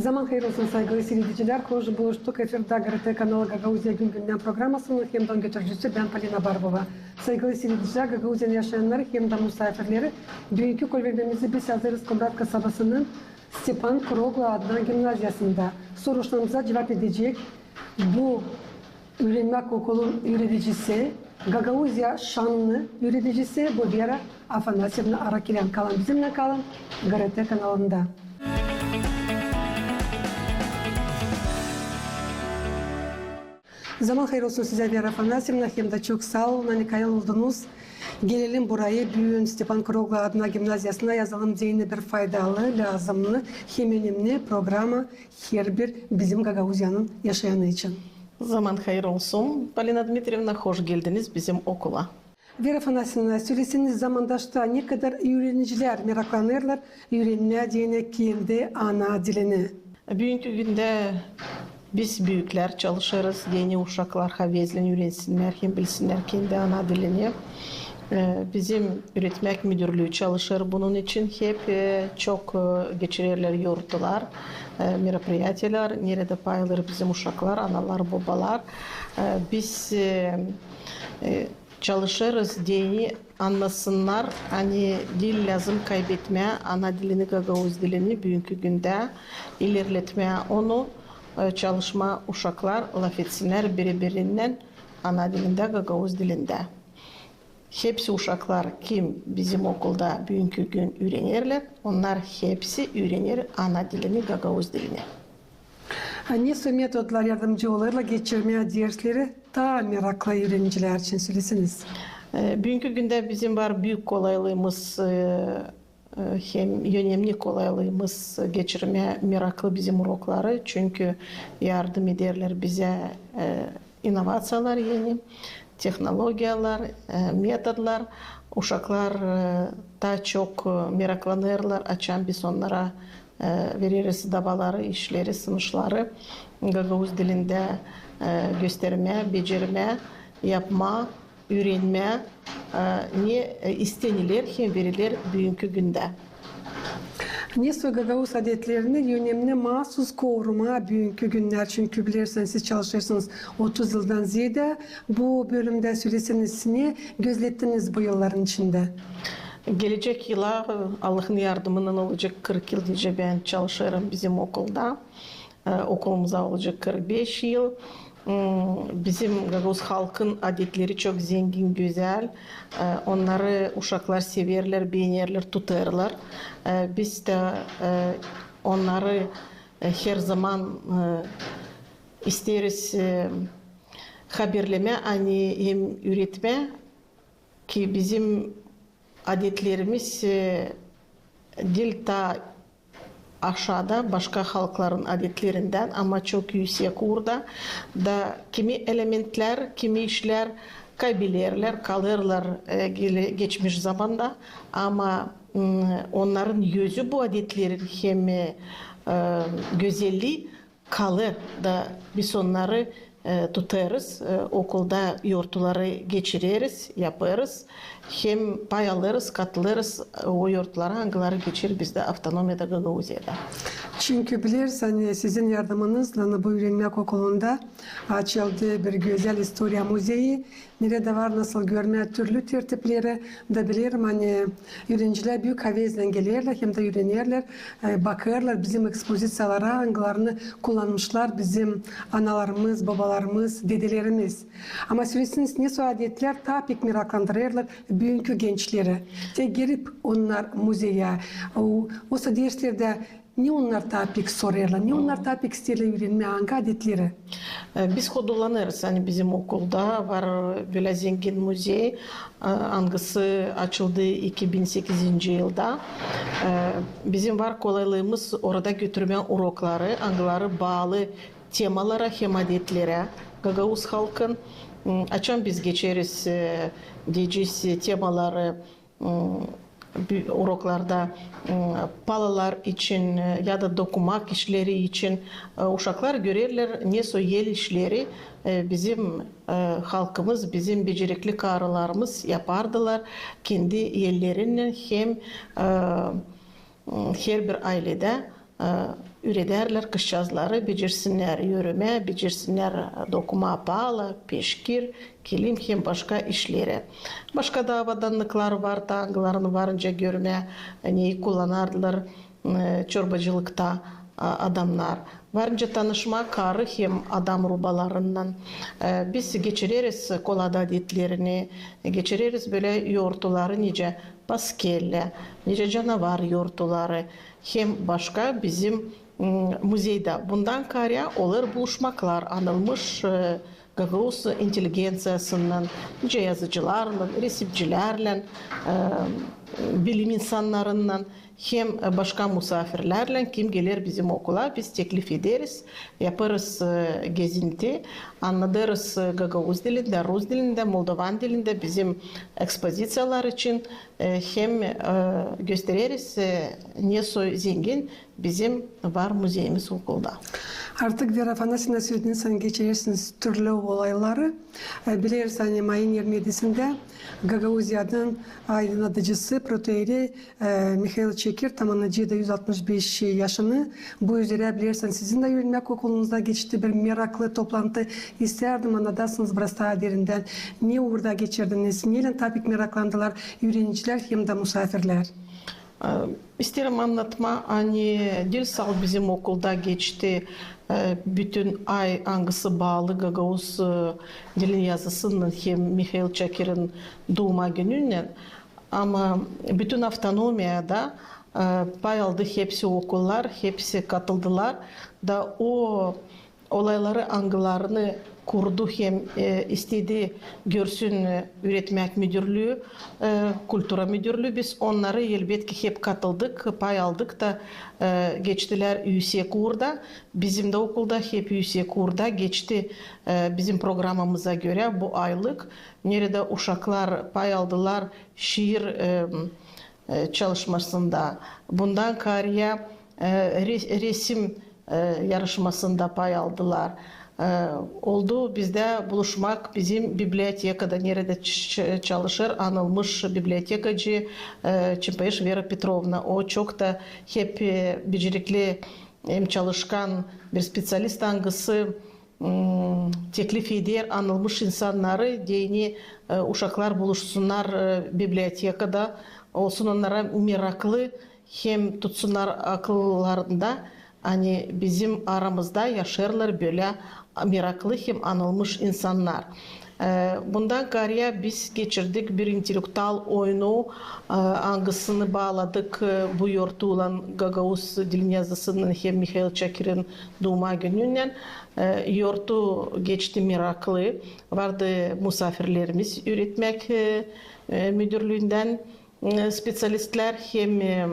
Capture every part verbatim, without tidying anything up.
Zaman hayır olsun, saygılı siiredicilär. Hoş buluştuk. Efirdä GRT kanalı Gagauziya gün-gündän programasının hem dä götürücüsü bän, Polina Barbova. Saygılı siiredicilär, Gagauziyanın yaşayannarı hem dä musaafirleri, büünkü kolvermemizi biz hazırêrız Komrat kasabasının Stepan Kuroglu adına gimnaziyasında. Soruşlarımıza cuvap edecek bu üürenmäk okulun üüredicisi, Gagauziya şannı üüredicisi, bu Vera Afanasyevna Arakilän. Kalın bizimnän, kalın GRT kanalında. Zaman hayır olsun sizä, Vera Afanasyevna, hem dä çok saa olun, ani kayıl oldunuz gelelim burayı büün Stepan Kuroglu adına gimnaziyasına, yazalım deyni bir faydalı, lääzımnı hem önemni programa herbir bizim Gagauziyanın yaşayanı için. Zaman hayır olsun, Polina Dmitrievna, hoş geldiniz bizim okula. Vera Afanasyevna, söleseniz, Zamandaşta ne kadar üürenicilär meraklanêrlar üürenmää deyni kendi ana dilini? Büünkü gündä biz, büüklär, çalışêrız deyni uşaklar havezlän üürensinnär hem bilsinnär kendi ana dilini. E, bizim üüretmäk müdürlüü çalışêr bunun için. Hep, e, çok, e, geçirerlär yortular, e, meropriyatiyalar, neredä pay alêr bizim uşaklar, analar, bobalar. E, biz, e, e, çalışêrız deyni annasınnar, ani diil lääzım kaybetmää ana dilini, gagauz dilini, büünkü gündä ilerletmää onu, e, çalışmaa uşaklar lafetsinnär biri-birinnän ana dilindä, gagauz dilindä. Hepsi uşaklar, kim bizim okulda büünkü gün üürenerlär, onnar hepsi üürener ana dilini, gagauz dilini. A nesoy metodlar yardımcı olêrlar geçirmää dersleri taa meraklı üürenicilär için, söleseniz? E, büünkü gündä bizim var büük kolaylıımız, e, e, hem önemni kolaylıımız geçirmää meraklı bizim urokları, çünkü yardım ederlär bizä, e, inovaţiyalar eni, tehnologiyalar, e, metodlar. Uşaklar, e, taa çok, e, meraklanêrlar, açan biz onnara e, vereriz dabaları, işleri, sınışları gagauz dilindä, e, göstermää, becermää, yapmaa, üürenmää, e, ne, e, isteniler hem veriler büünkü gündä. Nesoy gagauz adetlerini önemni maasuz korumaa büünkü günnär, çünkü bilersiniz, siz çalışêrsınız otuz yıldan zeedä bu bölümdä, söleseniz, ne gözlettiniz bu yılların içindä? Gelecek yıla, e, Allahın yardımınnan olacek kırk yıl, nicä bän çalışêrım bizim okulda. E, okulumuza olacek kırk beş yıl. M, bizim gagauz halkın adetleri çok zengin, gözäl. E, onnarı uşaklar severlär, beenerlär, tutêrlar. E, biz dä, e, onnarı, e, her zaman, e, isteeriz, e, haberlemää, ani hem üüretmää, ki bizim adetlerimiz, e, diil taa aşaada başka halkların adetlerindän, ama çok üüsek uurda. Da kimi elementlär, kimi işlär kaybelerlär, kalêrlar, e, gele-, geçmiş zamanda, ama, m, onnarın özü, bu adetlerin hem, e, e, gözellii kalêr, da biz onnarı, e, tutêrız, e, okulda yortuları geçireriz, yapêrız, hem pay alêrız, katılêrız, e, o yortulara, angıları geçer bizdä avtonomiyada, Gagauziyada. Çünkü bileriz, ani sizin yardımınızlan bu üürenmäk okulunda açıldı bir gözäl istoriya muzeyi, neredä var nasıl görmää türlü tertipleri, da bilerim, ani üürenicilär büük havezlän gelerlär hem dä üürenerlär, e, bakêrlar bizim ekspoziţiyalara, angılarını kullanmışlar bizim analarımız, bobalarımız, dedelerimiz. Ama söleseniz, nesoy adetlär taa pek meraklandırêrlar büünkü gençleri. Te gelip onnar muzeyä, o, osa derslerdä ne onnar taa pek sorêrlar, ne onnar taa pek isteerlär üürenmää, angı adetleri? E, biz hodullanêrız, ani bizim okulda var bölä zengin muzey, e, angısı açıldı iki bin sekizinci yılda. E, bizim var kolaylıımız orada götürmää urokları, angıları baalı temalara hem adetlerä gagauz halkın. M, açan biz geçeriz, e, deyecez, e, temaları, m, bü-, uroklarda, m, palalar için, e, ya da dokumak işleri için, e, uşaklar görerlär, nesoy el işleri, e, bizim, e, halkımız, bizim becerikli karılarımız yapardılar kendi ellerinnän hem, e, m, herbir ayledä, e, üüredärlär kızçaazları, becersinnär örmää, becersinnär dokumaa paala, peşkir, kilim hem başka işleri. Başka da avadannıklar var, angılarını varınca görmää, neyi kullanardılar, e, çorbacılıkta, a, adamnar. Varınca tanışmaa karı hem adam rubalarınnan. E, biz geçireriz kolada adetlerini, geçireriz bölä yortuları, nicä paskellä, nicä canavar yortuları, hem başka bizim, m, muzeydä. Bundan kaarä olêr buluşmaklar anılmış, e, gagauz intelligenţiyasınnan, nicä yazıcılarlan, resimcilärlän, e, bilim insannarınnan, hem, e, başka musaafirlärlän, kim geler bizim okula, biz teklif ederiz, yapêrız, e, gezinti, annadêrız, e, gagauz dilindä, rus dilindä, moldovan dilindä bizim ekspoziţiyalar için, e, hem, e, göstereriz, e, ne soy zengin bizim var muzeyimiz okulda. Artık, Vera Afanasyevna, söz edin, geçirersiniz türlü olayları. E, bileriz, ani mayın irmi edisindä Gagauziyanın aydınnadıcısı, protoierey, e, Mihail Çekir tamannayacaktı üz altmış beş yaşını. Bu üzerä, bilersiniz, sizin dä üürenmäk okulunuzda geçti bir meraklı toplantı. İstärdin annadasınız biraz taa derindän, ne uurda geçirdiniz, neylän taa pek meraklandılar üürenicilär hem dä musaafirlär? E, isteerim annatmaa, ani diil salt bizim okulda geçti, e, bütün ay, angısı baalı gagauz, e, dilin yazısınnan hem Mihail Çekirin duuma gününnän, ama bütün avtonomiyada, e, pay aldı hepsi okullar, hepsi katıldılar da o olayları, angılarını kurdu hem, e, istedi görsün, e, üüretmäk müdürlüü, e, kultura müdürlüü. Biz onnarı, elbetki, hep katıldık, pay aldık da, e, geçtilär üüsek uurda. Bizim dä okulda hep üüsek uurda geçti, e, bizim programamıza görä bu aylık, neredä uşaklar pay aldılar şiir, e, e, çalışmasında. Bundan kaarä, e, re-, resim, e, yarışmasında pay aldılar. E, oldu bizdä buluşmak bizim bibliotekada, neredä ç-, ç-, çalışêr anılmış bibliotekacı, e, Çimpäş Vera Petrovna. O çok da hep, e, becerikli hem çalışkan bir speţialist, angısı m, teklif eder anılmış insannarı, deyni, e, uşaklar buluşsunnar, e, bibliotekada, olsun onnara meraklı hem tutsunnar akıllarında, ani bizim aramızda yaşêêrlar bölä meraklı hem anılmış insannar. E, bundan kaarä biz geçirdik bir intellektual oyunu, e, angısını baaladık, e, bu yortuylan, gagauz dilin yazısınnan hem Mihail Çekirin duuma gününnän. E, yortu geçti meraklı. Vardı musaafirlerimiz üüretmäk, e, e, müdürlüündän, e, speţialistlär hem, e,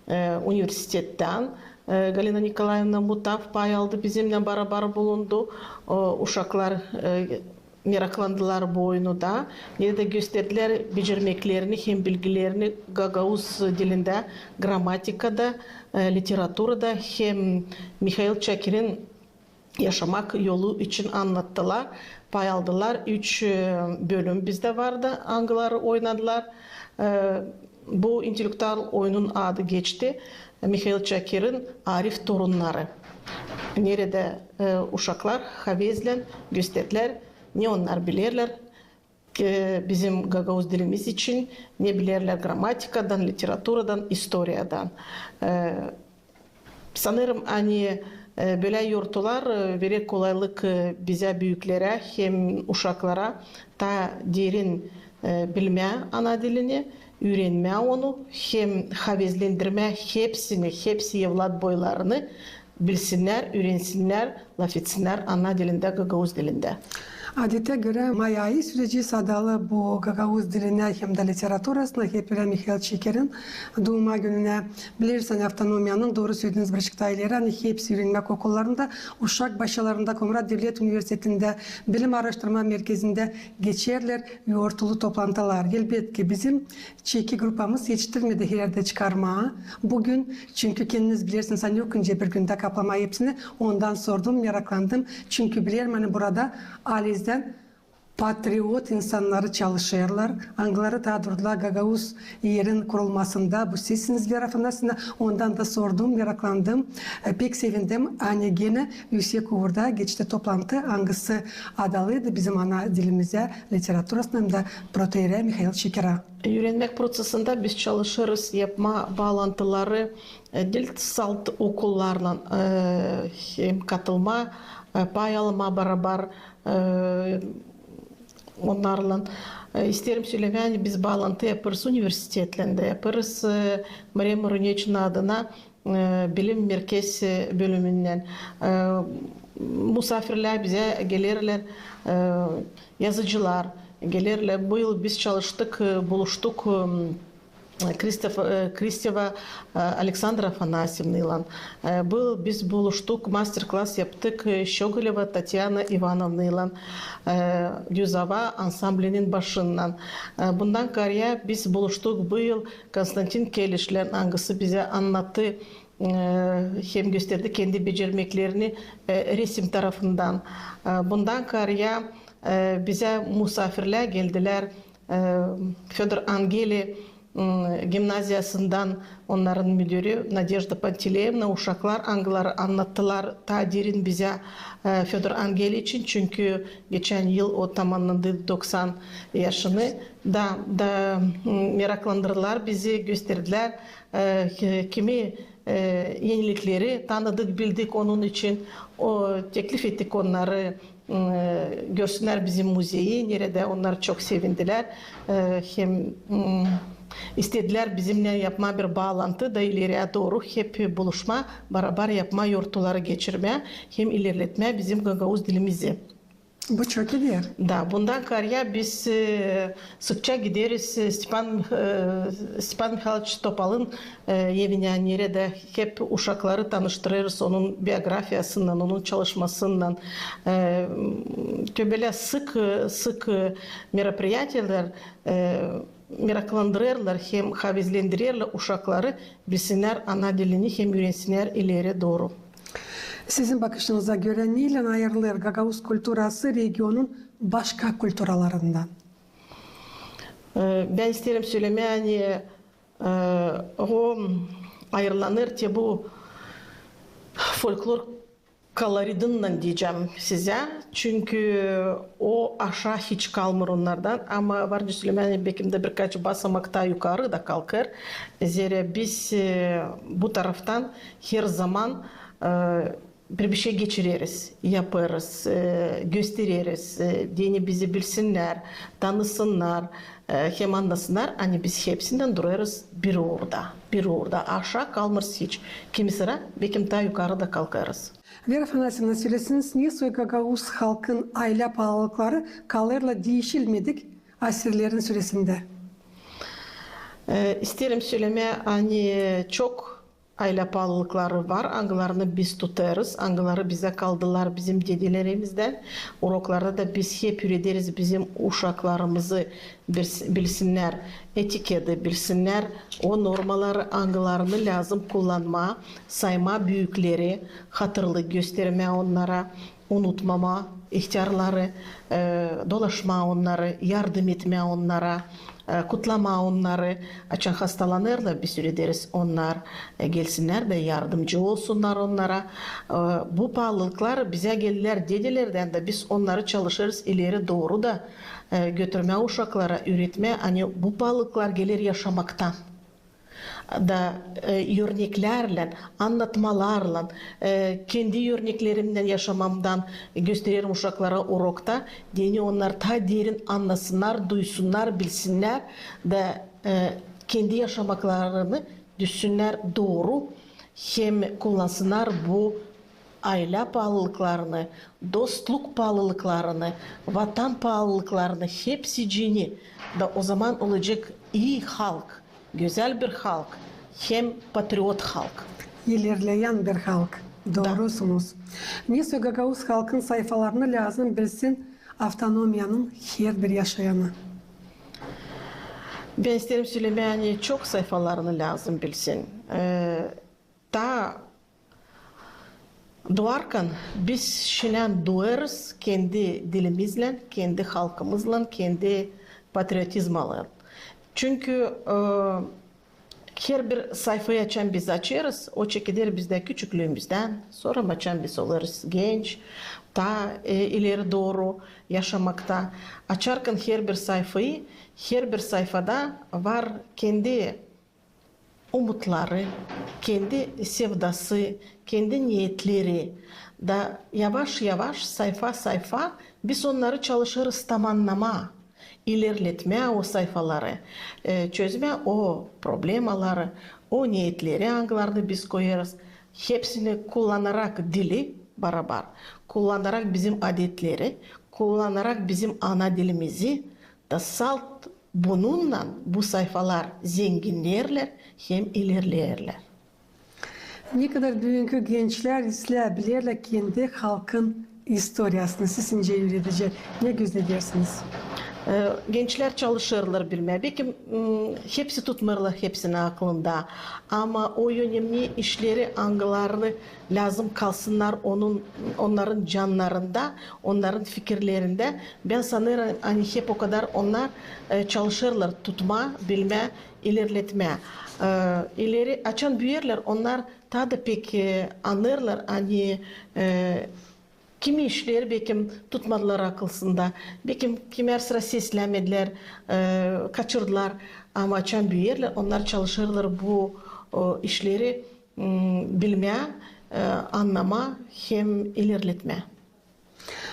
e, universitettän. E, Galina Nikolaevna Mutav pay aldı, bizimnän barabar bulundu. O, uşaklar, e, meraklandılar bu oyunu da. Neredä gösterdilär becermeklerini hem bilgilerini gagauz dilindä, grammatikada, e, literaturada hem Mihail Çekirin yaşamak yolu için annattılar, pay aldılar. Üç, e, bölüm bizdä vardı, angıları oynadılar. E, bu intellektual oyunun adı geçti Mihail Çekirin arif torunnarı. Neredä, e, uşaklar havezlän gösterdilär, ne onnar bilerlär, e, bizim gagauz dilimiz için, ne bilerlär grammatikadan, literaturadan, istoriyadan. E, sanêrım, ani, e, bölä yortular, e, verer kolaylık, e, bizä, büüklerä hem uşaklara taa derin, e, bilmää ana dilini, üürenmää onu hem havezlendirmää hepsini, hepsi evlat boylarını bilsinnär, üürensinnär, lafetsinnär ana dilindä, gagauz dilindä. Adetä görä, may ayı süreci sadalı bu gagauz dilinä hem dä literaturasına, hep ölä Mihail Çekirin duuma gününä. Bilersin, avtonomiyanın, dooru sölediniz, bir çıktı ayları, ani hepsi üürenmäk okullarında, uşak başçalarında, Komrat devlet universitetindä, bilim aaraştırma merkezindä geçerlär yortulu toplantılar. Elbetki, bizim Çeki grupamız etiştirmedi her erdä çıkarmaa büün, çünkü kendiniz bilersiniz, ani yok nicä bir gündä kaplamaa hepsini. Ondan sordum, meraklandım. Çünkü bilerim, ani burada ailenizdän patriot insannarı çalışêrlar, angıları taa durdular Gagauz Erin kurulmasında. Bu sizsiniz, Vera Afanasyevna. Ondan da sordum, meraklandım. E, pek sevindim, ani genä üüsek uurda geçti toplantı, angısı adalıydı bizim ana dilimizä, literaturasına hem dä protoiyereyi Mihail Çekera. Üürenmäk proţesindä biz çalışêrız yapmaa baalantıları, e, diil salt okullarlan, e, hem katılmaa, e, pay almaa barabar, e, onnarlan. E, isteerim sölemää, ani biz baalantı yapêrız universitetlän dä, yapêrız, e, Mariya Murunêçna adına, e, bilim merkez, e, bölümünnän. E, musaafirlär bizä gelerlär, e, yazıcılar gelerlär. Bu yıl biz çalıştık, e, buluştuk, e, Kristof-, e, Kristeva, e, Aleksandra Afanasyevnaylan. E, bu yıl biz buluştuk, master-klass yaptık, e, Şögöleva Tatyana İvanovnaylan, e, Düz ava ansamblinin başınnan. E, bundan kaarä biz buluştuk bu yıl Konstantin Kelişlän, angısı bizä annattı, e, hem gösterdi kendi becermeklerini, e, resim tarafından. E, bundan kaarä, e, bizä musaafirlär geldilär, e, Födor Angeli, m, gimnaziyasından onnarın müdürü Nadejda Pantileevna, uşaklar, angıları annattılar taa derin bizä, e, Födor Angeli için, çünkü geçän yıl o tamannandı doksan yaşını. Da, da, m, meraklandırdılar bizi, gösterdilär, e, ki-, kimi, e, enilikleri tanıdık, bildik onun için. O, teklif ettik onnarı, m, görsünnär bizim muzeyi, neredä onnar çok sevindilär. E, hem, m, istedilär bizimnän yapmaa bir baalantı da ileriyä dooru hep buluşmaa, barabar yapmaa yortuları geçirmää hem ilerletmää bizim gagauz dilimizi. Bu çok ii. Da, bundan kaarä biz, e, sıkça gideriz, e, Stepan, e, Stepan Mihayloviç Topalın, e, evinä, neredä hep uşakları tanıştırêrız onun biografiyasınnan, onun çalışmasınnan. E, m, te bölä sık, e, sık, e, мероприятиелär, e, meraklandırêrlar hem havezlendirerlär uşakları, bilsinnär ana dilini hem üürensinnär ileri dooru. Sizin bakışınıza görä, neylän ayırılêr gagauz kulturası regionun başka kulturalarından? E, bän isteerim sölemää, ani, e, o ayırılanêr te bu folklor koloridinnan deyecäm sizä, çünkü o aşaa hiç kalmêêr onnardan, ama var sölemää, ani bekim dä birkaç basamak taa yukarı da kalkêr. Zerä biz, e, bu taraftan herzaman, e, bir, bir şey geçireriz, yapêrız, e, göstereriz, e, deyni bizi bilsinnär, tanısınnar, e, hem annasınnar, ani biz hepsindän durêrız bir uurda, bir uurda, aşaa kalmêêrız hiç. Kimi sıra bekim taa yukarı da kalkêrız. Vera Afanasyevna, söleseniz, nesoy gagauz halkın aylä paalılıkları kalêrlar diişilmedik asirlerin süresindä? E, isteerim sölemää, ani çok aylä paalılıkları var, angılarını biz tutêrız, angıları bizä kaldılar bizim dedelerimizdän. Uroklarda da biz hep üürederiz bizim uşaklarımızı bils-, bilsinnär etiketi, bilsinnär o normaları, angılarını lääzım kullanmaa, saymaa büükleri, hatırlık göstermää onnara, unutmamaa ihtärları, e, dolaşmaa onnarı, yardım etmää onnara, e, kutlamaa onnarı, açan hastalanêrlar, biz üürederiz, onnar, e, gelsinnär dä yardımcı olsunnar onnara. E, bu paalılıklar bizä geldilär dedelerdän dä, biz onnarı çalışêrız ileri dooru da, e, götürmää uşaklara, üüretmää, ani bu paalılıklar geler yaşamaktan. Da, e, örneklärlän, annatmalarlan, e, kendi örneklerimnän, yaşamamdan göstererim uşaklara urokta. Deyni onnar taa derin annasınnar, duysunnar, bilsinnär da, e, kendi yaşamaklarını düzsünnär dooru hem kullansınnar bu aylä paalılıklarını, dostluk paalılıklarını, vatan paalılıklarını, hepsicini. Da ozaman olacek ii halk, gözäl bir halk hem patriot halk. İlerleyän bir halk. Da. Doorusunuz. Nesoy gagauz halkın sayfalarını lääzım bilsin avtonomiyanın herbir yaşayanı? Bän isteerim sölemää, ani çok sayfalarını lääzım bilsin. E, taa duarkan biz şindän duêrız kendi dilimizlän, kendi halkımızlan, kendi patriotizmalän. Çünkü, e, herbir sayfayı açan biz açêrız, o çekeder bizdä küçüklüümüzdän, sora açan biz olêrız genç, taa, e, ileri dooru yaşamakta. Açarkan herbir sayfayı, herbir sayfada var kendi umutları, kendi sevdası, kendi neetleri. Da yavaş-yavaş, sayfa-sayfa biz onnarı çalışêrız tamannamaa, ilerletmää o sayfaları, e, çözmää o problemaları, o neetleri, angılarını biz koyêrız. Hepsini kullanarak dili barabar, kullanarak bizim adetleri, kullanarak bizim ana dilimizi, da salt bununnan bu sayfalar zenginnerlär hem ilerleerlär. Ne kadar büünkü gençlär islää bilerlär kendi halkın istoriyasını, sizincä, üüredici, ne gözledersiniz? E, gençlär çalışêrlar bilmää. Bekim, m, hepsi tutmêêrlar hepsini aklında. Ama o önemni işleri, angıları lääzım kalsınnar onun, onnarın cannarında, onnarın fikirlerindä. Bän sanêrım, ani hep o kadar onnar, e, çalışêrlar tutmaa, bilmää, ilerletmää. E, ileri, açan büüyerlär, onnar taa da pek, e, annêêrlar, ani, e, kimi işleri bekim tutmadılar akılsında, bekim kimär sıra seslämedilär, e, kaçırdılar. Ama açan büüyerlär, onnar çalışêrlar bu, o, işleri, m, bilmää, e, annamaa hem ilerletmää.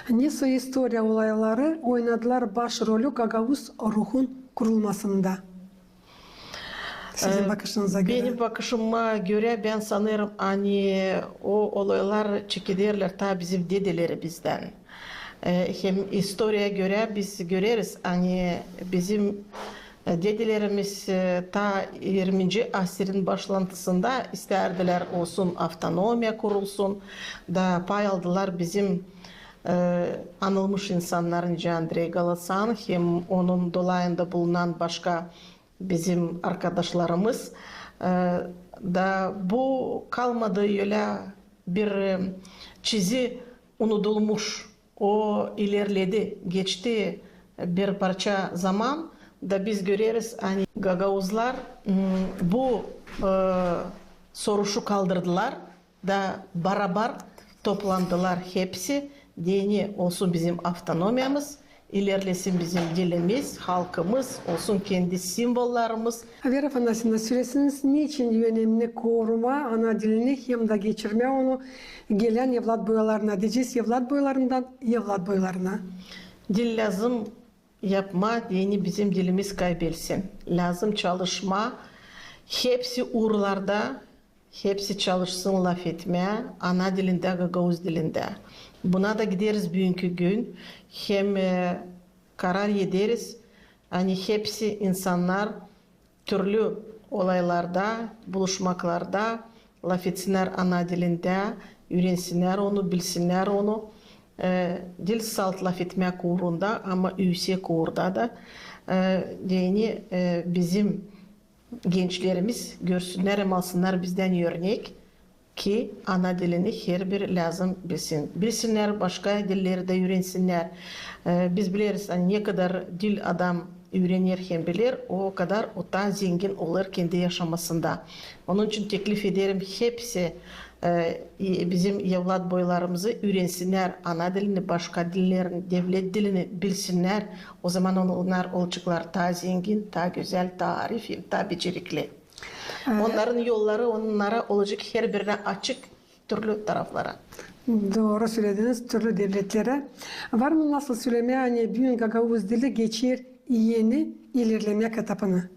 Ne soy istoriya olayları oynadılar baş rolü gagauz ruhun kurulmasında? Sizin, e, bakışınıza görä. Benim bakışıma görä, bän sanêrım, ani o olaylar çekederlär taa bizim dedelerimizdän. E, hem istoriyaya görä biz göreriz, ani bizim, e, dedelerimiz, e, taa irminci asirin başlantısında istärdilär olsun avtonomiya kurulsun, da pay aldılar bizim, e, anılmış insannar, nicä Andrey Galaţan hem onun dolayında bulunan başka bizim arkadaşlarımız, e, da bu kalmadı ölä bir, e, çizi unudulmuş. O ilerledi, geçti bir parça zaman, da biz göreriz, ani gagauzlar, m, bu, e, soruşu kaldırdılar da barabar toplandılar hepsi, deyni olsun bizim avtonomiyamız, ilerlesin bizim dilimiz, halkımız, olsun kendi simvollarımız. Vera Afanasiyevna, söleseniz, neçin önemni korumaa ana dilini hem dä geçirmää onu gelän evlat boylarına, deyecez, evlat boylarından evlat boylarına? Dil lääzım yapmaa, deyni bizim dilimiz kaybetsin. Lääzım çalışmaa hepsi uurlarda, hepsi çalışsın lafetmää ana dilindä, gagauz dilindä. Buna da gideriz büünkü gün. Hem, e, karar ederiz, ani hepsi insannar türlü olaylarda, buluşmaklarda lafetsinnär ana dilindä, üürensinnär onu, bilsinnär onu. E, diil salt lafetmäk uurunda, ama üüsek uurda da. E, deyni, e, bizim gençlerimiz görsünnär hem alsınnar bizdän örnek, ki ana dilini herbir lääzım bilsin. Bilsinnär, başka dilleri dä üürensinnär. E, biz bileriz, ani ne kadar dil adam üürener hem biler, o kadar o taa zengin olêr kendi yaşamasında. Onun için teklif ederim hepsi, e, bizim evlat boylarımızı üürensinnär ana dilini, başka dillerin, devlet dilini bilsinnär. O zaman onnar olaceklar taa zengin, taa gözäl, taa arif hem taa becerikli. Onnarın yolları onnara olacek herbirinä açık türlü taraflara. Dooru sölediniz, türlü devletlerä. Var mı nasıl sölemää, ani büün gagauz dili geçer eni ilerlemäk etapını?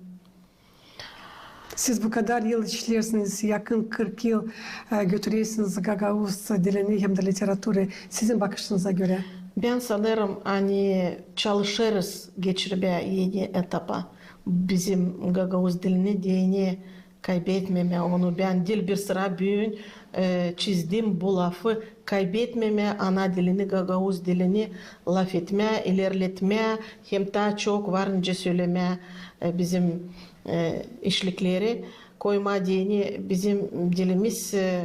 Siz bu kadar yıl işleersiniz, yakın kırk yıl, e, götürersiniz gagauz dilini hem dä literaturayı. Sizin bakışınıza görä? Bän sanêrım, ani çalışêrız geçirmää eni etapa bizim gagauz dilini, deyni kaybetmemää onu. Bän diil bir sıra büün, e, çizdim bu lafı, kaybetmemää ana dilini, gagauz dilini lafetmää, ilerletmää, hem taa çok var nicä sölemää, e, bizim, e, işlikleri koymaa, deyni bizim dilimiz, e,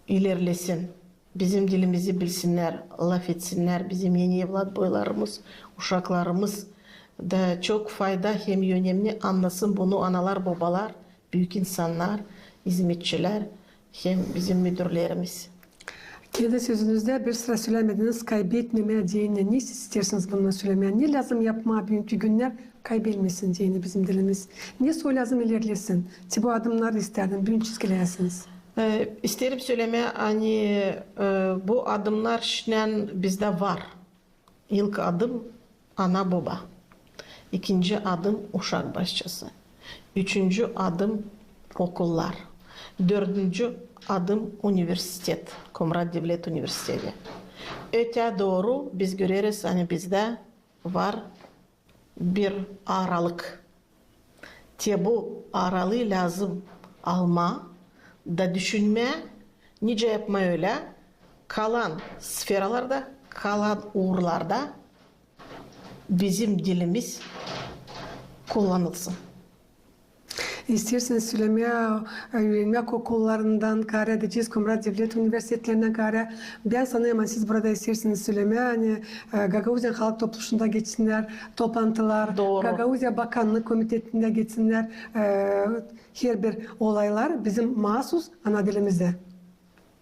ilerlesin. Bizim dilimizi bilsinnär, lafetsinnär bizim eni evlat boylarımız, uşaklarımız da çok fayda hem önemni annasın bunu analar, bobalar, büük insannar, izmetçilär hem bizim müdürlerimiz. Kendi sözünüzdä bir sıra sölemediniz kaybetmemää deyni. Ne siz isteersiniz bununnan sölemää? Ne lääzım yapmaa büünkü günnär kaybelmesin deyni bizim dilimiz? Ne soy lääzım ilerlesin? Te bu adımnarı isteerdim büün çizgileyäsiniz. E, isteerim sölemää, ani, e, bu adımnar şindän bizdä var. İlk adım ana-boba. İkinci adım uşak başçası. Üçüncü adım okullar. Dördüncü adım universitet. Komrat devlet universiteti. Ötää dooru biz göreriz, ani bizdä var bir aaralık. Te bu aaralıı lääzım almaa da düşünmää, nicä yapmaa ölä, kalan sferalarda, kalan uurlarda bizim dilimiz kullanılsın. İsteersiniz sölemää, e, üürenmäk okullarından kaarä, deyecez, Komrat devlet universitetlerinden kaarä. Bän sanêrım, ani siz burada isteersiniz sölemää, ani, e, Gagauziyanın Halk Topluşunda geçsinnär toplantılar, Gagauziya Bakannık komitetindä geçsinnär, e, herbir olaylar bizim maasus ana dilimizdä.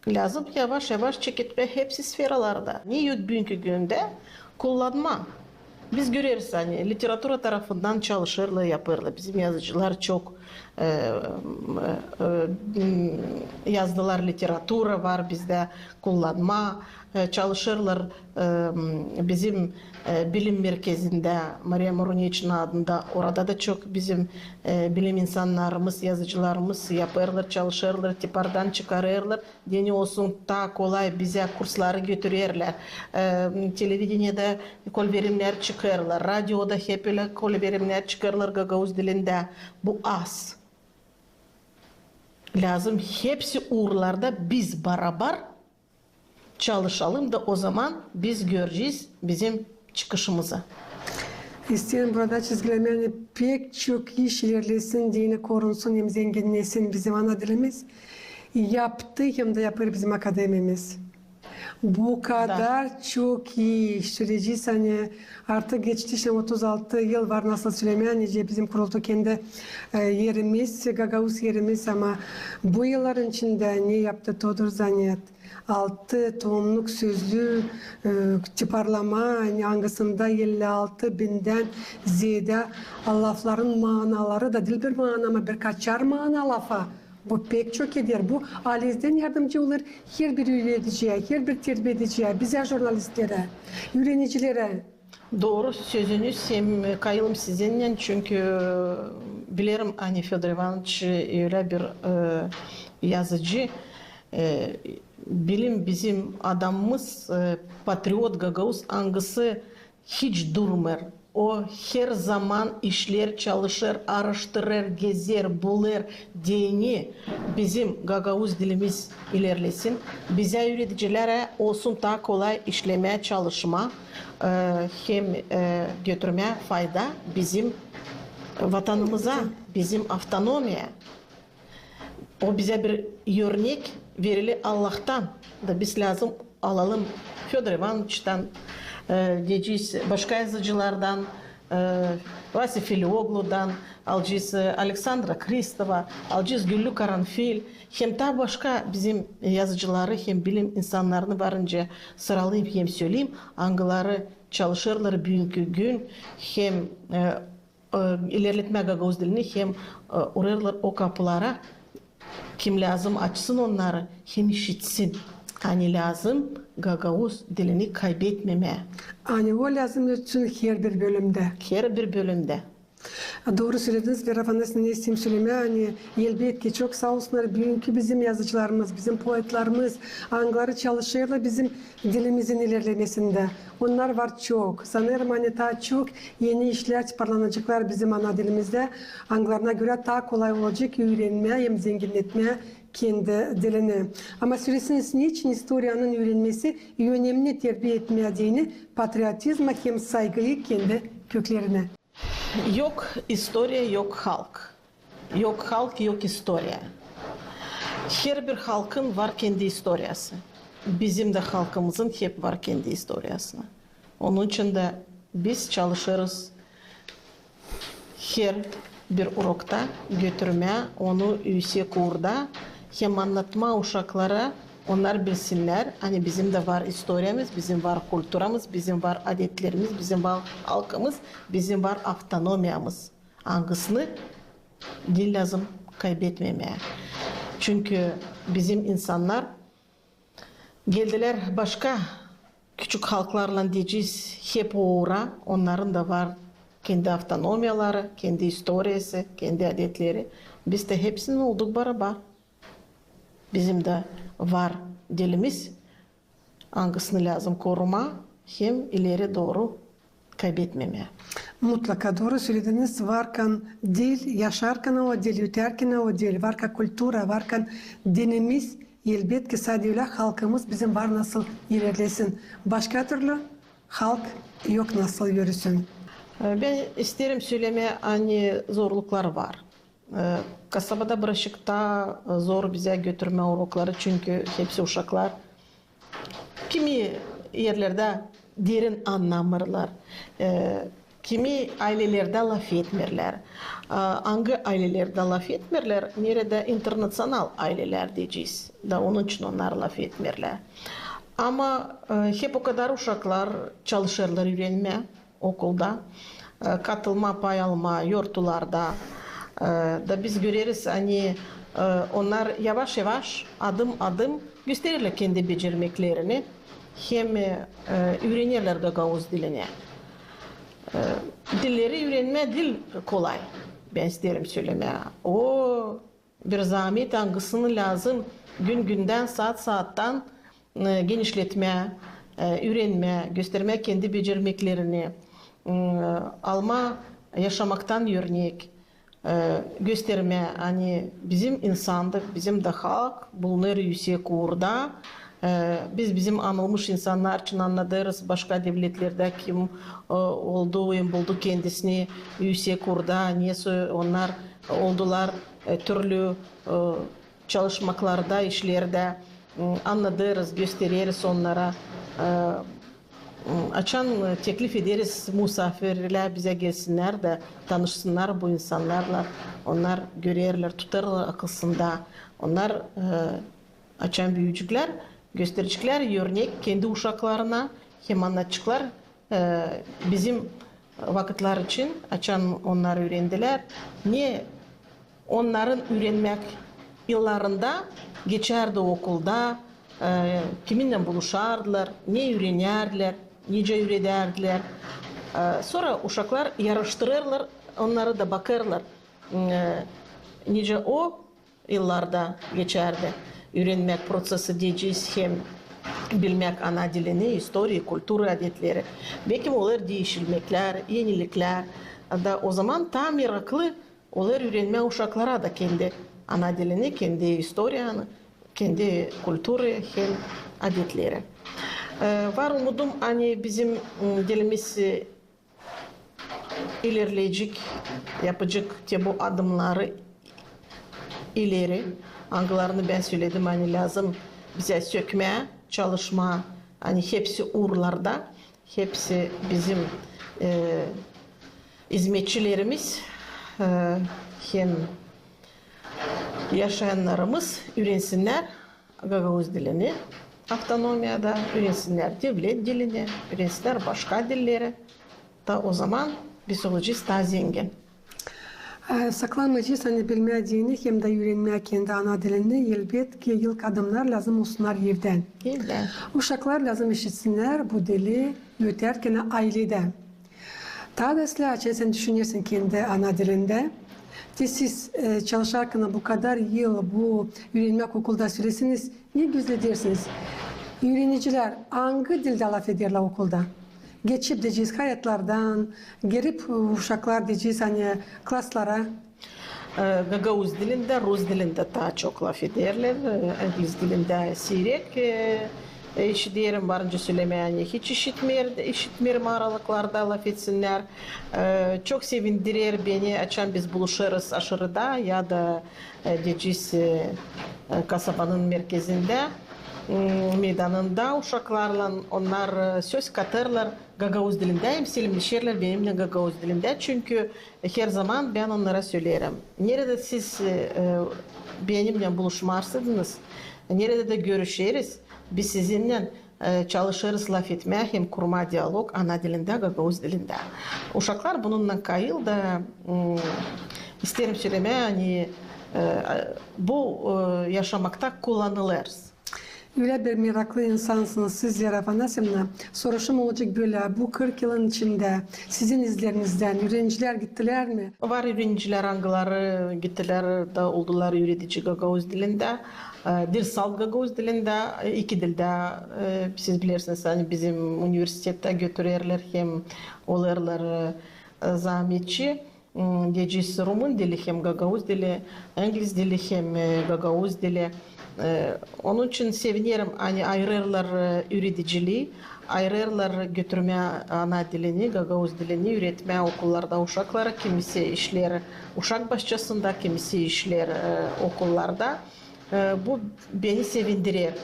Lääzım yavaş-yavaş çeketmää hepsi sferalarda. Ne yok büünkü gündä kullanmaa. Biz göreriz, ani literatura tarafından çalışêrlar, yapêrlar. Bizim yazıcılar çok, e, e, e, m, yazdılar, literatura var bizdä kullanmaa, e, çalışêrlar, e, m, bizim, e, bilim merkezindä, Mariya Muruneçna adında, orada da çok bizim, e, bilim insannarımız, yazıcılarımız yapêrlar, çalışêrlar, tipardan çıkarêrlar. Deyni olsun taa kolay bizä kursları götürerlär. E, televideniyedä kolverimnär çıkêrlar, radioda hep ölä kolverimnär çıkêrlar gagauz dilindä. Bu az. Lääzım hepsi uurlarda biz barabar çalışalım da ozaman biz görecez bizim çıkışımızı. İsteerim burada çizgilemää, ani pek çok iş ilerlesin, deyni korunsun hem zenginnesin bizim ana dilimiz. Yaptı hem dä yapêr bizim akademiyamız. Bu kadar çok ii iş süreci, ani artık geçti şindän otuz altı yıl var, nasıl sölemää, nicä bizim kurultu kendi, e, erimiz, gagauz erimiz, ama bu yılların içindä ne yaptı Todur Zanet? Altı tomnuk sözlüü, e, tiparlamaa, ani angısında elli altı bindän zeedä lafların maanaları da diil bir maana, ama birkaçar maana lafa. Bu pek çok eder. Bu alezdän yardımcı olur herbir üürediciyä, herbir terbiediciyä, bizä, jurnalistlerä, üürenicilerä. Dooru sözünüz, hem kayılım sizinnän, çünkü bilerim, ani Födor İvanıç ölä bir, e, yazıcı, e, bilerim, bizim adamımız, e, patriot gagauz, angısı hiç durmêêr. O herzaman işleer, çalışêr, aaraştırêr, gezer, bulêr, deyni bizim gagauz dilimiz ilerlesin. Bizä, üüredicilerä, olsun taa kolay işlemää, çalışmaa, e, hem, e, götürmää fayda bizim vatanımıza, bizim avtonomiyaya. O bizä bir örnek verili Allahtan. Da biz lääzım alalım Födor İvanıçtan, e, deyecez, başka yazıcılardan, e, Vasa Filiogludan, alacez, e, Aleksandra Kristova, alacez Güllü Karanfil, hem taa başka bizim yazıcıları, hem bilim insannarını varınca sıralayım hem söleyim, angıları çalışêrlar büünkü gün hem, e, e, ilerletmää gagauz dilini hem, e, urêrlar o kapulara, kim lääzım açsın onnarı hem işitsin, ani lääzım gagauz dilini kaybetmemää. Ani o lääzım olsun herbir bölümdä. Herbir bölümdä. Dooru sölediniz, Vera Afanasovna, ne isteerim sölemää, ani elbetki çok saa olsunnar büünkü bizim yazıcılarımız, bizim poetlarımız, angıları çalışêrlar bizim dilimizin ilerlemesindä. Onnar var çok. Sanêrım, ani taa çok eni işlär tiparlanaceklar bizim ana dilimizdä. Angılarına görä taa kolay olacek üürenmää hem zenginnetmää kendi dilini. Ama söleseniz, neçin istoriyanın üürenmesi önemni terbiä etmää deyni patriotizma hem saygıyı kendi köklerinä? Yok istoriya, yok halk. Yok halk, yok istoriya. Herbir halkın var kendi istoriyası. Bizim dä halkımızın hep var kendi istoriyası. Onun için dä biz çalışêrız herbir urokta götürmää onu üüsek uurda hem annatmaa uşaklara, onnar bilsinnär, ani bizim dä var istoriyamız, bizim var kulturamız, bizim var adetlerimiz, bizim var halkımız, bizim var avtonomiyamız, angısını diil lääzım kaybetmemää. Çünkü bizim insannar geldilär başka küçük halklarlan deyecez hep o uura, onnarın da var kendi avtonomiyaları, kendi istoriyası, kendi adetleri. Biz dä hepsinin olduk barabar. Bizim dä var dilimiz, angısını lääzım korumaa hem ileri dooru kaybetmemää. Mutlaka dooru sölediniz. Varkan dil, yaşarkan o dil, öterkan o dil, varkan kultura, varkan dinimiz, elbetki, sade ölä halkımız bizim var nasıl ilerlesin. Başka türlü halk yok nasıl yürüsün. Bän isteerim sölemää, ani zorluklar var. E, kasabada birazçık taa zor bizä götürmää urokları, çünkü hepsi uşaklar kimi erlerdä derin annamêrlar, e, kimi aylelerdä lafetmeerlär. E, angı aylelerdä lafetmeerlär? Neredä internaţional aylelär deyecez, da onun için onnar lafetmeerlär. Ama, e, hep okadar uşaklar çalışêrlar üürenmää okulda, e, katılmaa, pay almaa yortularda. E, da biz göreriz, ani, e, onnar yavaş-yavaş, adım-adım gösterirlär kendi becermeklerini hem, e, üürenerlär gagauz dilini. E, dilleri üürenmää diil kolay, bän isteerim sölemää. O bir zaamet, angısını lääzım gün-gündän, saat-saattan, e, genişletmää, e, üürenmää, göstermää kendi becermeklerini, m, almaa yaşamaktan örnek, e, göstermää, ani bizim insandık, bizim dä halk bulunêr üüsek uurda. E, biz bizim anılmış insannar için annadêrız başka devletlerdä, kim, e, oldu hem buldu kendisini üüsek uurda, nesoy onnar oldular, e, türlü, e, çalışmaklarda, işlerdä, m, annadêrız, göstereriz onnara. E, m, açan teklif ederiz musaafirlär bizä gelsinnär dä tanışsınnar bu insannarlan, onnar görerlär, tutêrlar akılsında. Onnar, e, açan büüyücüklär, göstereceklär örnek kendi uşaklarına hem annadaceklar, e, bizim vakıtlar için, açan onnar üürendilär, ne onnarın üürenmäk yıllarında geçärdi okulda, e, kiminnän buluşardılar, ne üürenärdilär, nicä üüredärdilär. E, sora uşaklar yarıştırêrlar onnarı da bakêrlar, e, nicä o yıllarda geçärdi üürenmäk proţesi deyecez hem bilmäk ana dilini, istoriya, kultura, adetleri. Bekim olêr diişilmeklär, eniliklär. Da ozaman taa meraklı olêr üürenmää uşaklara da kendi ana dilini, kendi istoriyanı, kendi kulturayı hem adetleri. E, var umudum, ani bizim, m, dilimiz, e, ilerleyecek, yapacek te bu adımnarı ileri, angılarını bän söledim, ani lääzım bizä sökmää, çalışmaa, ani hepsi uurlarda, hepsi bizim, e, izmetçilerimiz, e, hem yaşayannarımız üürensinnär gagauz dilini avtonomiyada, üürensinnär devlet dilini, üürensinnär başka dilleri. Da ozaman biz olacez taa zengin. E, saklanmayacez, ani bilmää dilini hem dä üürenmää kendi ana dilini, elbetki, ilk adımnar lääzım olsunnar evdän. Evdän. Uşaklar lääzım işitsinnär bu dili öterkän ayledä. Taa da islää, açan sän düşünersin kendi ana dilindä. Te siz, e, çalışarkana bu kadar yıl bu üürenmäk okulda, söleseniz, ne gözledersiniz? Üürenicilär angı dildä lafederlär okulda? Geçip deyecez hayatlardan, girip, e, uşaklar deyecez, ani klaslara. E, gagauz dilindä, rus dilindä taa çok lafederlär, e, ingliz dilindä siirek, e, E, işiderim, varınca sölemää, ani hiç işitmeer, işitmeerim aralıklarda lafetsinnär. E, çok sevindirer beni, açan biz buluşêrız aşırıda ya da, e, deyecez, e, e, kasabanın merkezindä, m, meydanında uşaklarlan, onnar, e, söz katêrlar gagauz dilindä hem selemneşerlär benimnän gagauz dilindä, çünkü herzaman bän onnara söleerim: neredä siz, e, e, benimnän buluşmarsınız, neredä dä görüşeriz, biz sizinnän, e, çalışêrız lafetmää hem kurmaa dialog ana dilindä, gagauz dilindä. Uşaklar bununnan kayıl da, m, isteerim sölemää, ani, e, bu, e, yaşamakta kullanılêrız. Ölä bir meraklı insansınız siz, Vera Afanasyevna. Soruşum olacek bölä: bu kırk yılın içindä sizin izlerinizdän üürenicilär gittilär mi? Var üürenicilär, angıları gittilär da oldular üüredici gagauz dilindä, e, dersaltı gagauz dilindä, e, iki dildä, e, siz bilersiniz, ani bizim universitettä götürerlär hem olêrlar, e, zaametçi. M, deyecez, rumın dili hem gagauz dili, ingliz dili hem, e, gagauz dili. E, onun için sevinerim, ani ayırêrlar, e, üüredicilii, ayırêrlar götürmää ana dilini, gagauz dilini, üüretmää okullarda uşaklara, kimisi işleer uşak başçasında, kimisi işleer, e, okullarda. E, bu beni sevindirer.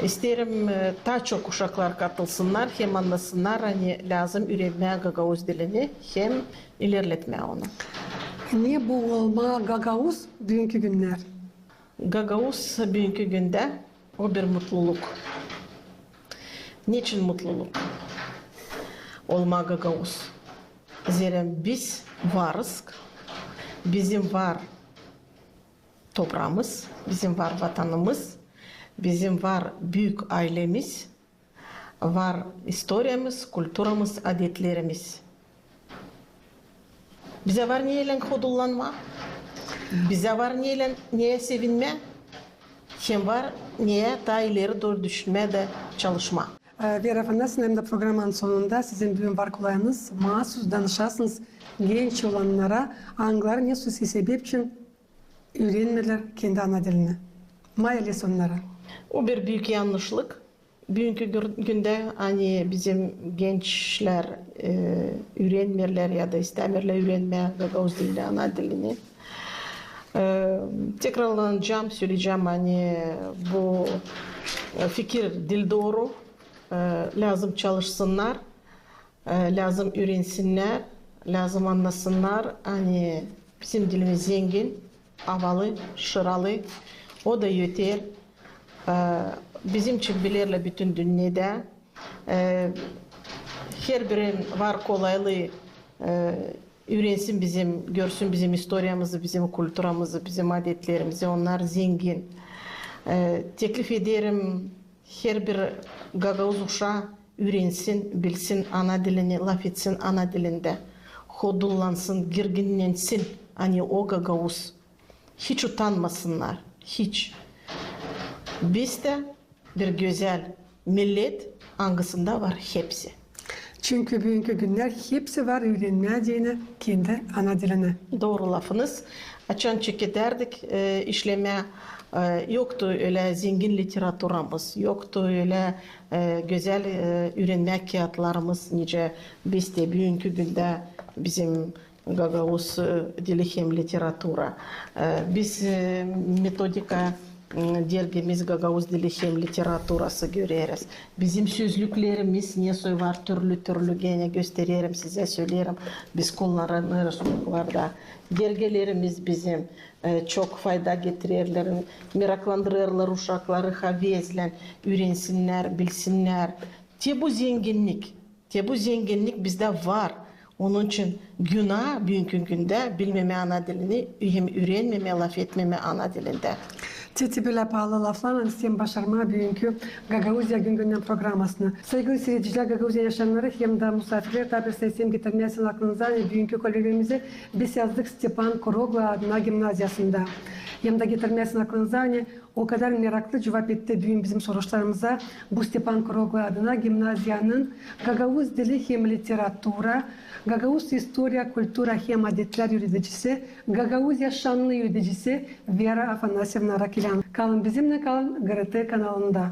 İsteerim, e, taa çok uşaklar katılsınnar hem annasınnar, ani lääzım üürenmää gagauz dilini hem ilerletmää onu. Ne bu olmaa gagauz büünkü günnär? Gagauz büünkü gündä o bir mutluluk. Neçin mutluluk olmaa gagauz? Zerä biz varız, bizim var topraamız, bizim var vatanımız, bizim var büük aylemiz, var istoriyamız, kulturamız, adetlerimiz. Bizä var neylän hodullanmaa, bizä var neylän, neyä sevinmää, hem var neyä taa ileri dooru düşünmää da çalışmaa. E, Vera Afanasyevna, hem dä programanın sonunda sizin büün var kolayınız maasus danışasınız genç olannara, angıları ne soy sebep için üürenmeerlär kendi ana dilini. Maa eles onnara. O bir büük yannışlık. Büünkü gür-, gündä, ani bizim gençlär, e, üürenmeerlär ya da istämeerlär üürenmää gagauz dilini, ana dilini. E, tekrarlanacam, söleyecäm, ani bu, e, fikir diil dooru, e, lääzım çalışsınnar. E, lääzım üürensinnär, lääzım annasınnar, ani bizim dilimiz zengin, avalı, şıralı, o da öter. E, bizim için bilerlär bütün dünnedä. E, herbirin var kolaylıı, e, üürensin bizim, görsün bizim istoriyamızı, bizim kulturamızı, bizim adetlerimizi. Onnar zengin. E, teklif ederim, herbir gagauz uşaa üürensin, bilsin ana dilini, lafetsin ana dilindä, hodullansın, girginnensin, ani o gagauz. Hiç utanmasınnar, hiç. Biz dä bir gözäl millet, angısında var hepsi. Çünkü büünkü günnär hepsi var üürenmää deyni kendi ana dilini. Dooru lafınız. Açan çekedärdik, e, işlemää, e, yoktu ölä zengin literaturamız, yoktu ölä, e, gözäl, e, üürenmää kiyatlarımız, nicä bizdä büünkü gündä bizim gagauz, e, dili hem literatura. E, biz, e, metodika, m, dergimiz gagauz dili hem literaturası göreriz. Bizim sözlüklerimiz ne soy var türlü-türlü, genä göstererim sizä, söleerim, biz kullanêrız uşaklarda. Dergilerimiz bizim, e, çok fayda getirerlär, meraklandırêrlar uşakları, havezlän üürensinnär, bilsinnär. Te bu zenginnik, te bu zenginnik bizdä var. Onun için günaa büünkü gündä bilmemää ana dilini hem üürenmemää, lafetmemää ana dilindä. Te, te bölä paalı laflarlan isteerim başarmaa büünkü Gagauziya gün-gündän programasını. Saygılı siiredicilär, Gagauziya yaşayannarı hem dä musaafirlär, taa bir isteerim getirmää sizin aklınıza, ani büünkü kollegamızı biz yazdık Stepan Kuroglu adına gimnaziyasında. Hem dä getirmää sizin aklınıza, ani o kadar meraklı cuvap etti büün bizim soruşlarımıza bu Stepan Kuroglu adına gimnaziyanın gagauz dili hem literatura, gagauz istoriya, kultura hem adetlär üüredicisi, Gagauziya şannı üüredicisi Vera Afanasyevna Arakilyan. Kalın bizimnän, kalın GRT kanalında.